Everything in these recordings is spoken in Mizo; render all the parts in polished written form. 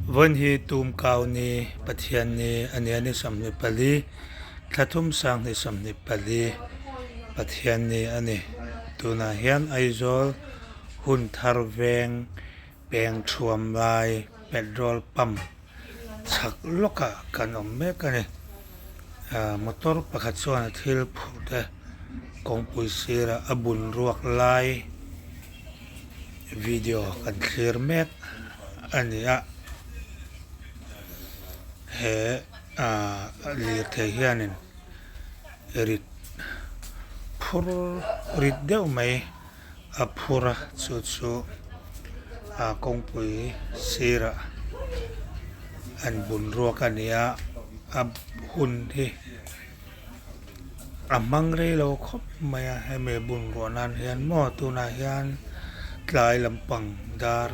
Vawiin hi Tumkau ni Pathian ni a nia ni 24 thla thum sanghnih 24 Pathian ni a ni. Tunah hian Aizawl hun thar veng peng thuam lai petrol pump chhak lawkah kan awm mek a ni. Ahh motor pakhat chuan a thil phurh te kawngpui sirah a bun ruak lai video kan thlir mek a ni a he ahh lirthei hianin rit phur rit deuh mai. A phur a chu chu ah kawngpui sirah an bun ruak a ni a a hun hi a hmang rei lo khawp mai a hemi bun ruah nan hian maw tunah hian tlai lampang dar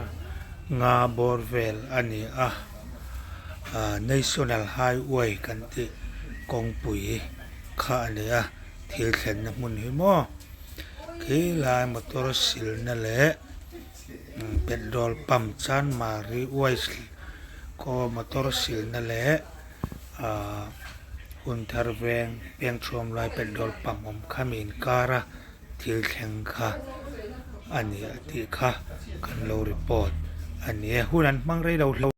nga bawr vel a ni a ah national highway kan tih kawngpui kha a ni a thil thlenna hmun hi maw. Khi lai motor silna leh petrol pump chanmari waste kaw motor silna leh ahh hun thar veng peng thuam lai petrol pump awm kha mi inkar a thil thleng kha a ni a tih kha kan lo report a ni e hun an hmang rei lo hlauh.